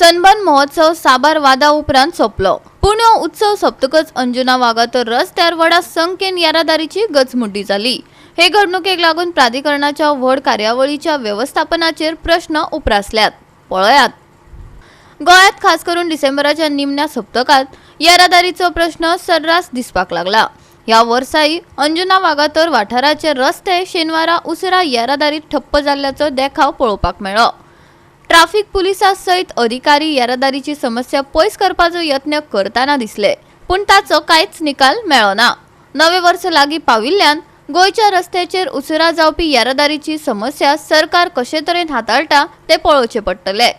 Sunburn महोत्सव साबार वादा उपरांत सोंपलो. पूण हो उत्सव सोंपतकच अंजुना वागातोर रस्त्यार व्हडा संख्येन येरादारीची गचमुड्डी जाली. हे घडणुकेक लागून प्राधिकरणाच्या व्हड कार्यावळीच्या वेवस्थापनाचेर प्रश्न उप्रासल्यात. पळयात, गोंयांत खास करून डिसेंबराच्या निमण्या सप्तकांत येरादारीचो प्रश्न सर्रास दिसपाक लागला. ह्या वर्साय अंजुना वागातोर वाठाराचे रस्ते शेनवारा उसरा येरादारी ठप्प जाल्ल्याचो देखाव पळोवपाक मेळ्ळो. ट्राफिक पुलिसां सयत अधिकारी येरादारीची समस्या पयस करपाचो यत्न करतना दिसले, पूण ताचो कांयच निकाल मेळ्ळो ना. नवें वर्स लागीं पाविल्ल्यान गोंयच्या रस्त्याचेर उसरा जावपी येरादारीची समस्या सरकार कशे तरेन हाताळटा तें पळोवचें पडटलें.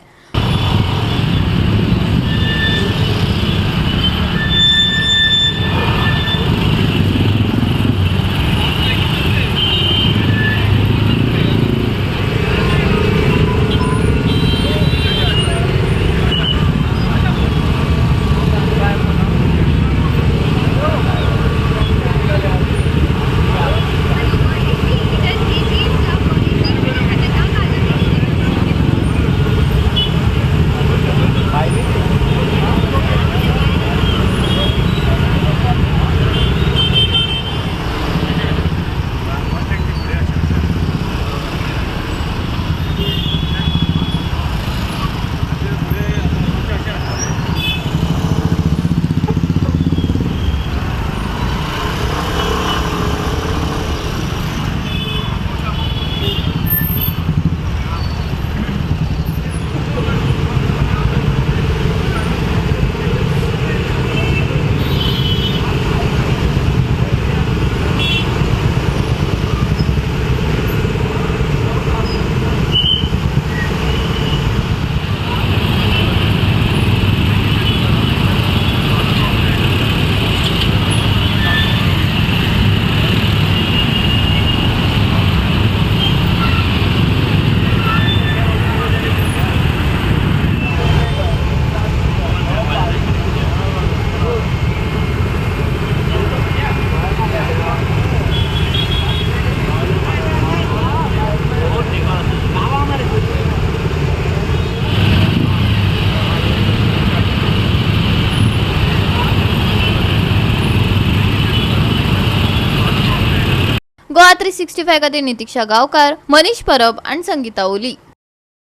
गोवा 365 खातीर नितिक्षा गांवकार, मनीष परब आनी संगीता ओली.